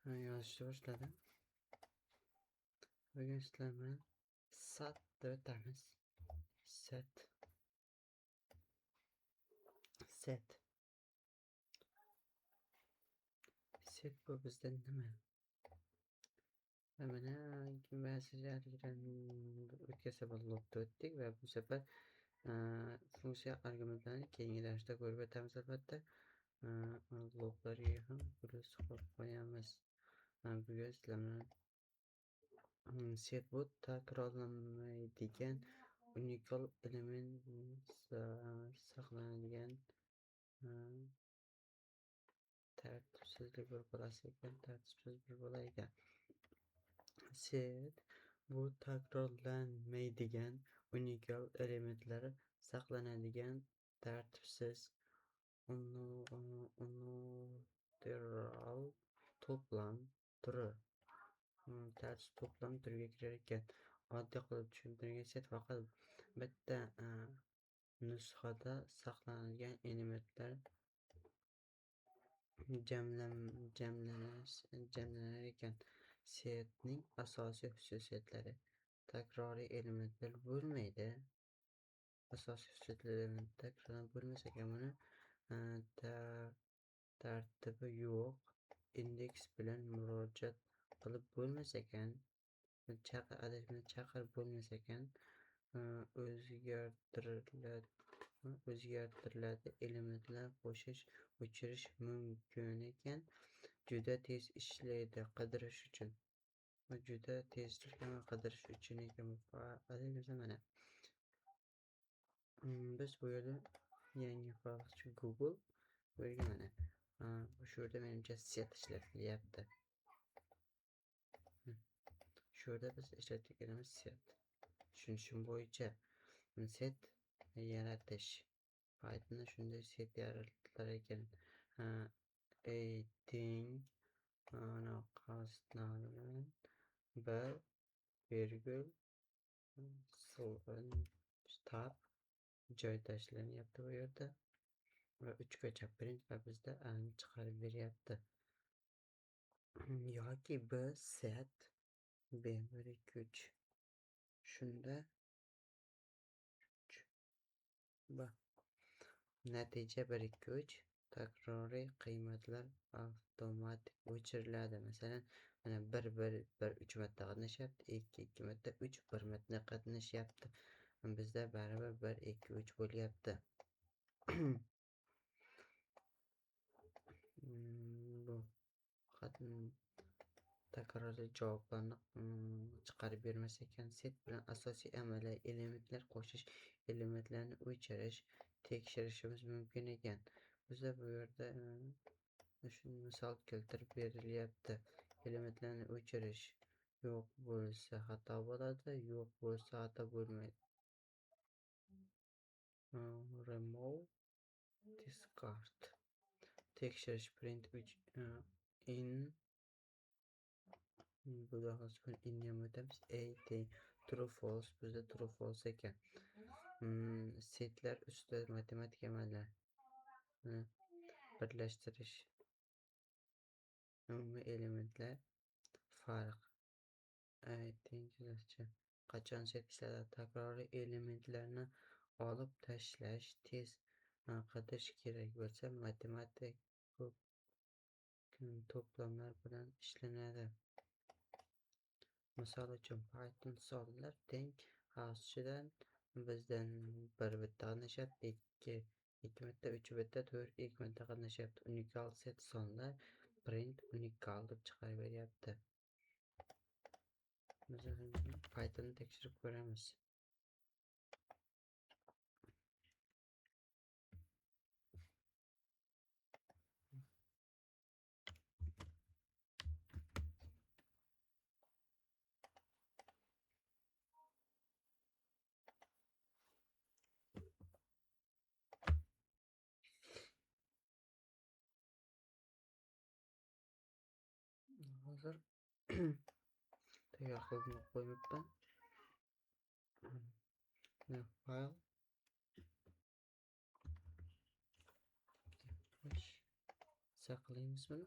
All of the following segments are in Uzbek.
Yozishni boshladim. Bugun sizlar bilan sat deb o'tamiz. Set. Set. Set bu bizda nima? Va mana o'tgan safar loopda o'tdik va bu safar funksiya argumentlarini keyingi darsda ko'rib o'tamiz albatta. Looplarga ham plus qo'yib qo'yamiz. Bugun sizlar bilan set bu takrorlanmaydigan unikal element saqlanadigan tartibsizlik bir bolasi ekan, tartibsiz bir bola ekan. Set bu takrorlanmaydigan unikal elementlar saqlanadigan tartibsiz unuteral to'plam turi. Tartibsiz to'plam turiga kirar ekan. Oddiy qilib tushuntirgan set faqat bitta nusxada saqlanadigan elementlar jamlanar ekan. Setning asosiy xususiyatlari: takroriy elementlar bo'lmaydi. Asosiy xususiyatlari takrorlanib bo'lmas ekan, buni tartibi yo'q. Indeks bilan murojaat qilib bo'lmas ekan. Chaqirib bo'lmas ekan. O'zgartiriladi, elementlar qo'shish, o'chirish mumkin ekan. Juda tez ishlaydi qidirish uchun. Juda tezlik bilan qidirish uchun ekan. Adashmasam mana. Biz bu yerda yangi fayl Google bu yerga mana. Shu yerda menimcha set ishlatilyapti. Shu yerda biz ishlatganimiz set. Tushunishim bo'yicha set yaratish. Pythonda shunday set yaratilar ekan. Teng bir virgul tab joy tashlanyapti bu yerda va 3 gacha print va bizda chiqarib beryapti. Yoki b set b 1 2 3 shunda 3 b natija 1 2 3 takroriy qiymatlar avtomatik o'chiriladi. Masalan, mana 1 1 1 3 marta qatnashyapti, 2 2 marta, 3 1 marta qatnashyapti. Bizda baribir 1 2 3 bo'lyapti. Bu takroriy javoblarni chiqarib bermas ekan. Set bilan asosiy amallar elementlar qo'shish, elementlarni o'chirish, tekshirishimiz mumkin ekan. Bizda bu yerda shuni misol keltirib berilyapti. Elementlarni o'chirish yo'q bo'lsa xato bo'ladi, yo'q bo'lsa xato bo'lmaydi. Remove discard. Tekshirish print 3 in bu hozir in ham o'tamiz. A teng true false, bizda true false ekan. Setlar ustida matematik amallar. Birlashtirish, umumiy elementlar, farq. Ayting, qachon set ishlatadi? Takroriy elementlarni olib tashlash, tez qidirish kerak bo'lsa, matematik ko'p to'plamlar bilan ishlanadi. Misol uchun, Python sonlar teng qavschidan bizdan 1 bitta qatnashyapti, 2 2 marta, 3 bitta, 4 2 marta qatnashyapti. Unikal set sonlar print unikal deb chiqarib beryapti. Biz Python'ni tekshirib ko'ramiz. Hozir tayyor qilib qo'ymabman. Fayl saqlaymiz buni.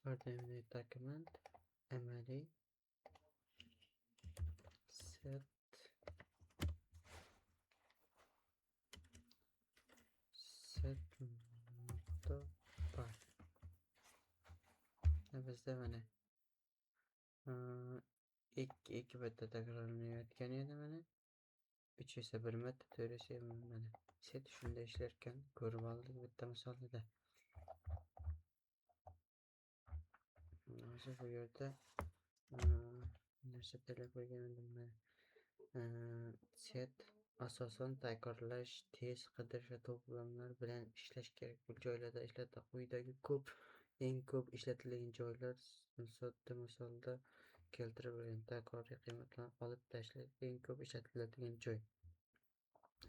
Terminate document amaliy set set nokta py. Bizda mana 2 marta takrorlanayotgan edi mana. 3 esa 1 marta, 4 esa mana. Set shunday ishlarkan ko'rib oldik bitta misolida. Hozir bu yerda narsa tilab qo'ygan edim mana. Set asosan takrorlash, tez qidirish va to'plamlar bilan ishlash kerak. Bu joylarda ishlata quyidagi eng ko'p ishlatilgan joylar sodda misolda keltirilgan takroriy qiymatlarni olib tashlash eng ko'p ishlatiladigan joy.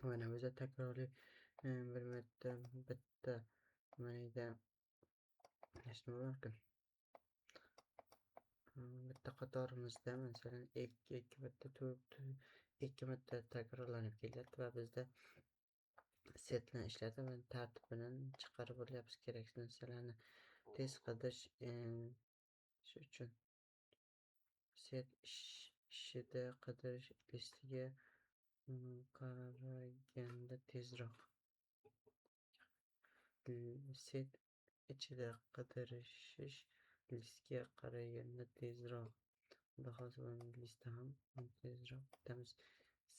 Mana bizda takroriy bir marta bitta mana yerda nima borku? Bitta qatorimizda masalan 2 marta 4 2 marta takrorlanib kelyapti va bizda set bilan ishlatib va tartib bilan chiqarib olyapmiz kerak narsalarni. Tez qidirish shu uchun set ishida qidirish listiga qaraganda tezroq. Set ichida qidirishish listga qaraganda tezroq. Xudo xohlasa buni listda ham tezroq bitamiz.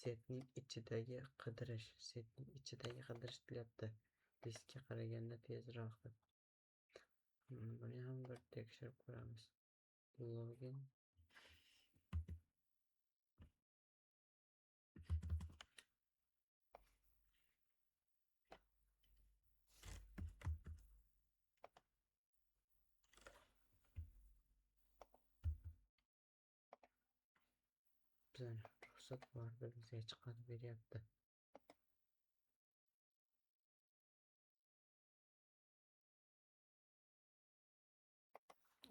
Setning ichidagi qidirish, setning ichidagi qidirish deyapti. Listga qaraganda tezroq deb. Buni ham bir tekshirib ko'ramiz. Login bizani ruxsat bor deb bizga chiqarib beryapti.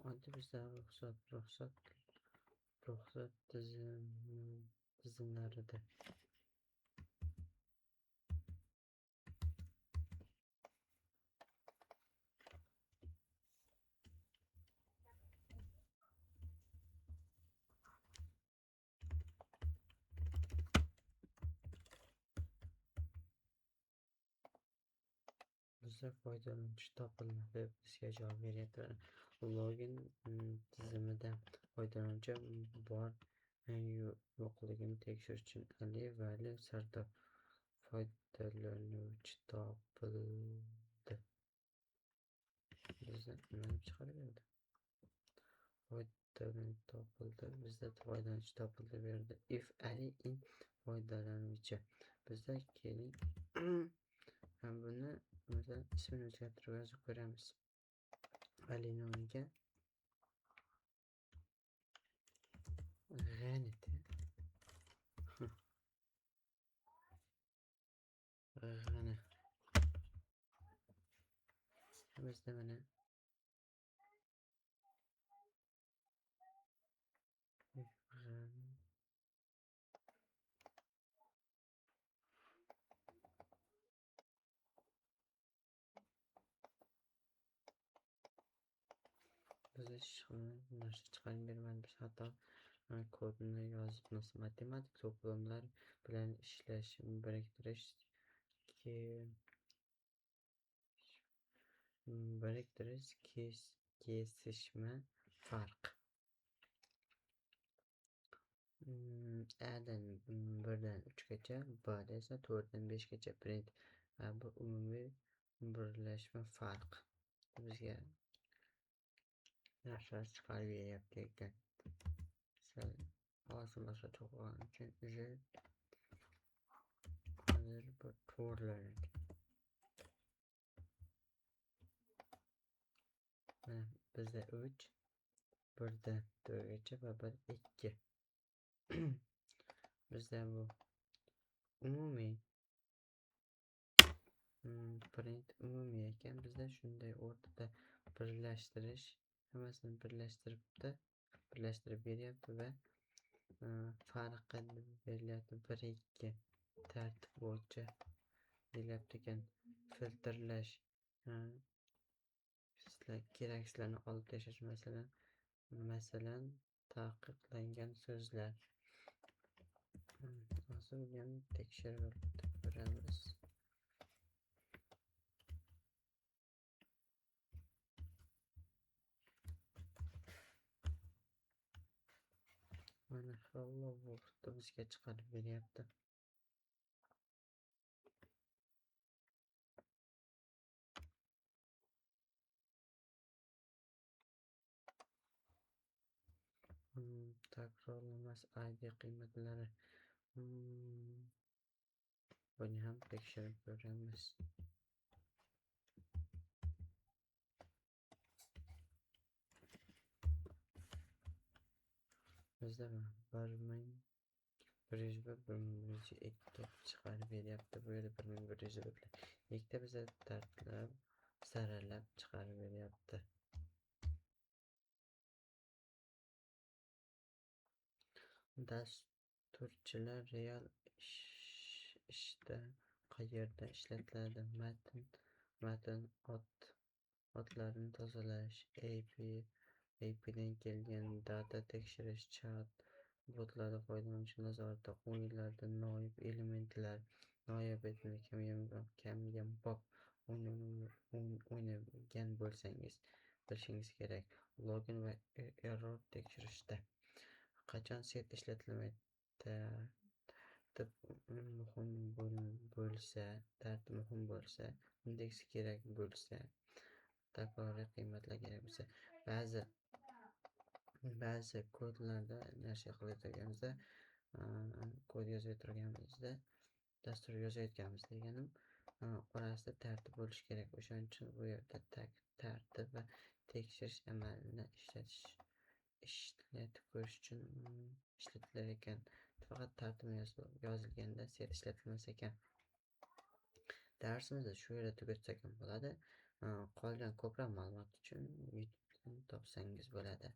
Oddiy bizda ruxsat tizimlarida. Bizda foydalanuvchi topilmadi deb bizga javob beryapti. Login tizimida foydalanuvchi bor yo'qligini tekshirish uchun Ali Vali Sardor foydalanuvchi topildi. Bizda nima deb chiqarib berdi? Foydalanuvchi topildi. Bizda foydalanuvchi topildi berdi. If Ali in foydalanuvchi. Bizda keling buni masalan ismini o'zgartirib yozib ko'ramiz. Alini o'rniga G'anit. G'ani. Bizda mana G'ani. Biz hech narsa chiqarib bermadi. Biz hatto kodni yozibmiz. Matematik to'plamlar bilan ishlash, biriktirish, kesishma farq. A dan 1 dan 3 gacha, B dan esa 4 dan 5 gacha print. Bu umumiy birlashma farq. Bizga narsalar chiqarib beryapti ekan. Sal hozir boshqa to'g'ri uchun hozir bir to'g'rilanadi. Mana bizda 3, 1 dan 4 gacha va 1 2. Bizda bu umumiy print umumiy ekan. Bizda shunday o'rtada birlashtirish, hammasini birlashtirib beryapti va farqi berilyapti. 1 2 tartib bo'yicha deyilyapti ekan. Filtrlash Keraksizlarni olib tashlash, masalan, taqiqlangan so'zlar. Hozir buni ham tekshirib ko'ramiz. Mana hello world bizga chiqarib beryapti. Takrorlanmas ID qiymatlari. Buni ham tekshirib ko'ramiz. Bizda 1101, 1102 chiqarib beryapti. Bu yerda 1101 ikkita bizda tartiblab, saralab chiqarib beryapti. Dasturchilar real ishda qayerda ishlatiladi? Matn otlarini tozalash, APIdan kelgan data tekshirish, chat botlarda foydalanuvchi nazorati, o'yinlarda noyob elementlar, noyob elementlar kamyambop o'ynagan bo'lsangiz bilishingiz kerak. Login va error tekshirishda qachon set ishlatilmaydi? Tartib muhim bo'lsa, indeks kerak bo'lsa, takroriy qiymatlar kerak bo'lsa, ba'zi kodlarda narsa qilayotganimizda, kod yozayotganimizda, dastur yozayotganimizda deganim, orasida tartib bo'lishi kerak. O'shaning uchun bu yerda tartib va tekshirish amalini ishlatib ko'rish uchun ishlatilar ekan. Faqat tartib yozilganda set ishlatilmas ekan. Darsimizni shu yerda tugatsak ham bo'ladi. Qolgan ko'proq ma'lumot uchun YouTube'dan topsangiz bo'ladi.